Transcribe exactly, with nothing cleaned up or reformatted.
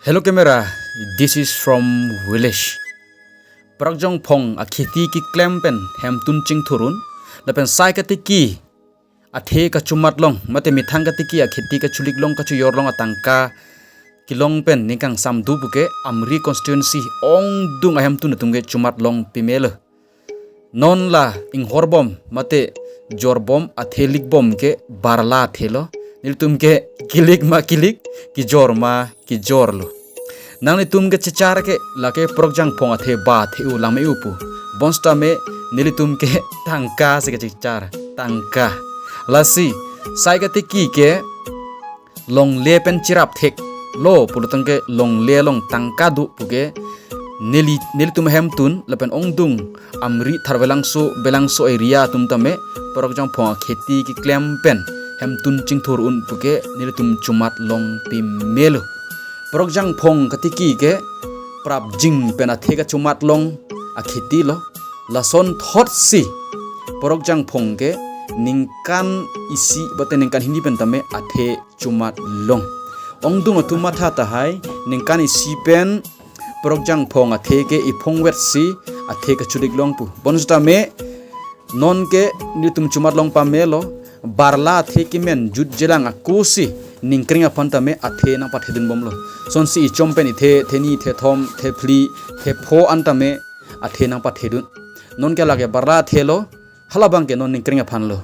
Hello camera, this is from village. Prokjongphong akheti keklem pen hemtun chingthur un, lapen sai katiki athe kachumat long, mate methang katiki akheti kachulik long, kachojor long atangka kelong pen ningkangsam do puke Amri constituency ongdung ahemtun atum ke chumat long pimelo. Non la inghorbom mate jorbom athe likbom ke barla athe lo. Nelitum ke kilik ma kilik, kijor ma kijor lo. Nanglitum kechechar ke lake Prokjongphong athe ba athe u lang me-u pu. Bonsitame nelitum ke tangka si kechechar, tangka. Lasi sai katiki ke longle pen cherap thek lo pulotangte longle along tangka do puke neli, nelitum ahemtun lapen ongdung Amri Tharvelangso, Belangso area atum tame Prokjongphong akheti keklem pen hemtun chingthur un puke nelitum chumat long pimelo. Prokjongphong katiki ke prapjin pen athe kachumat long akheti lo. Lason thotsi Prokjongphong ke ningkan isi mate ningkan hini pen tame athe chumat long. Ongdung atum matha tahai ningkan isi pen Prokjongphong athe ke iphongvet si athe kachulik long pu. Bonsitame non ke nelitum chumat long pamelo, barla athe kemen jut jelang ako si ningkring aphan tame athe nangpathedun bomlo. Sonsi ichom pen ithe, theni, thethom, thephli, thepho an tame athe nangpathedun. Non ke lake barla athe lo, halabang ke non ningkring aphan lo.